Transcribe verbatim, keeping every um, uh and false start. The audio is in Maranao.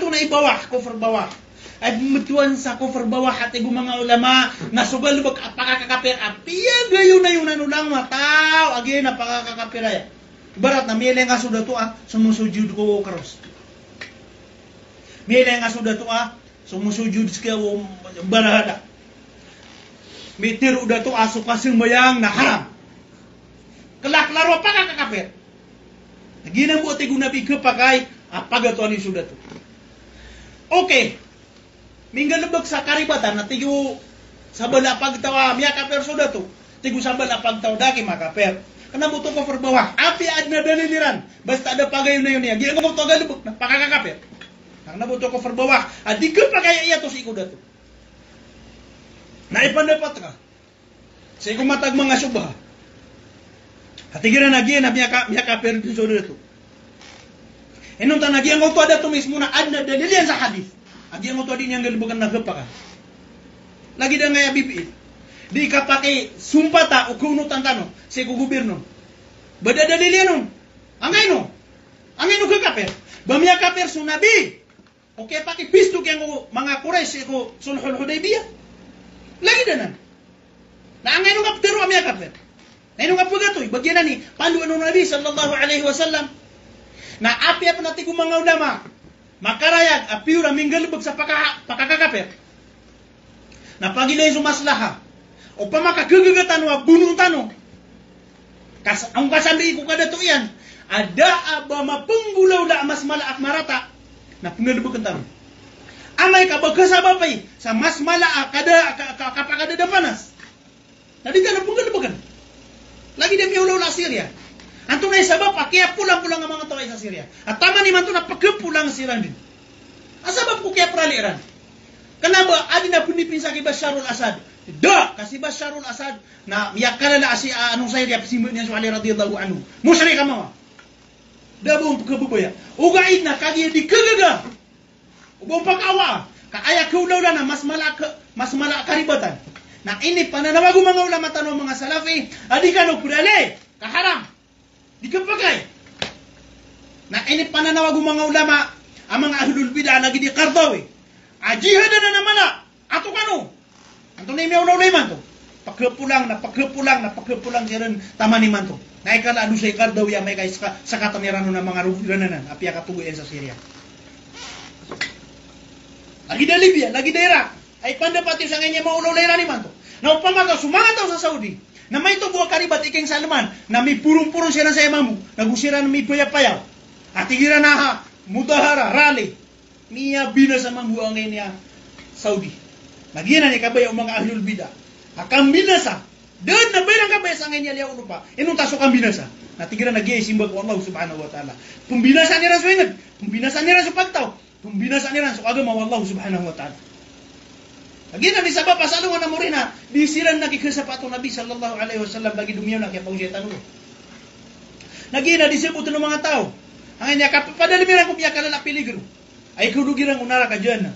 na i bawah, kufr bawah. Ay metowan sa kufr bawah a tig o manga ulama na so galebek a pakakakapir a piyagoyonayonan o langon a taw a giya na pakakakapir aya. Ibarat na miyailay ngka so dato a somosojud ko kros. Miyailay ngka so dato a somosojud seka o barahala. Mitero o dato a so kasambayang na haram. Kelaklaro a pakakakapir. Giyanan bo, tig o Nabi, khapakay a pagatoan iyo so dato. Okay. Minggalebek sa karibatan na tig o sabala a pagtaw a miyakapir so dato. Tig o sabala a pagtaw a da aki makapir. Kena bo oto kufr bawah. Apiya aden a dalil iran, basta da pagayonayon iyan, giyangkoto a galebek na pakakakapir. Na kena bo oto kufr bawah a di khapakay a iyatos ko dato. Na ipandapat ka sii ko matag manga shubha a tig iran a giya na miyaka-, miyakapir den so dato. Inonta na giyangkoto a dato mismo na aden a dalil iyan sa hadith a giyangkoto a di niyan galebeken na khapakay. Lagid angkaya B P L. Di kapakisompata o kaonotan tano sii ko gobyerno ba da dalil iyan on. Angkaino? Angkaino khakapir? Ba miyakapir so Nabi o kiyapakipisto kiyan ko manga Quraysh ko Sulhul Hudaybiyah. Lagid anan. Na angkaino nga petero a miyakapir? Na ino nga pegatoy? Ba giyanan i pandoan o Nabi sallallahu alaihi wasallam. Na apiya pen a tig o manga ulama, makarayag a piyor a minggalebek sa paka-, pakakakapir. Na pagilay so maslaha. Opama ka khagaga tano a bonoon tano, kas-, ang kasambi ko kadato iyan a da a ba mapenggolawla a mas mala a marata, na penggalebeken tano. Amay ka ba kasabapi sa mas mala a kada, ka, ka, kapakadadapanas, na di tano penggalebeken. Lagid a miyaolawla a Syria. Antonaa i sabap a kiyapolangpolang a manga taw sa Syria a taman imanto na pekhepolang siran den? A sabap ko kiyaperali iran. Kena ba aden a penipinsa ki Bashar al-Assad? Da, ka si Bashar al-Assad na miyakalala a si, a, ano, Syria, pesimba niyan so Ali radiyallahu anhu. Mushrik a mama. Da bo on pekhababaya. Ogaid na kagiya di khagaga o ba on pakaawa ka aya kaolawla na mas mala a ka-, mas mala a karibatan. Na inipananawag o manga ulama tano a manga Salafi a di kano perali ka haram. Di khapakay. Na inipananawag o manga ulama a manga ahlul bid'ah lagid i Qaradawi a jihad anan a mala. Ato kano. Antonaa i miyaolawla imanto? Pekhepolang, na pekhepolang, na pekhepolang siran taman imanto. Na aya kala a dosa i Qaradawi amay ka seka-, sekatan iran on a manga rogo iran anan a piyakatogo iyan sa Syria. Lagid a Libya, lagid a Iraq. Ay pandapat iyo sangkaya miyaolawla iran imanto. Na opama ka so manga taw sa Saudi na maito bo a karibat i King Salman, na miporonporon siran sa aya mambo, na go siran mipayapayaw a tig iran a ha, mudahara, rally. Miyabinasa mambo angkaya Saudi. Na giyanan i kabaya o manga ahlul bid'ah a kambinasa. Da den a ba iran kabaya sangkaya liyawaw o lopa. Inonta so kambinasa? Na tig iran a giya i simba ko Allah subhanahu wa ta'ala. Pembinasaan iran so inged, pembinasaan iran so pagtaw, pembinasaan iran so agama o Allah subhanahu wa ta'ala. Na giyanan i sabap a sa alongan a mori na di siran na kikhasapata o Nabi sallallahu alaihi wasallam lagid o miyaona a kiyapaosay tano. Na giyanan i sabap o manga taw angkaya kapapadalem iran ko miyakalala a peligro a ikaolog iran ko naraka jahannam.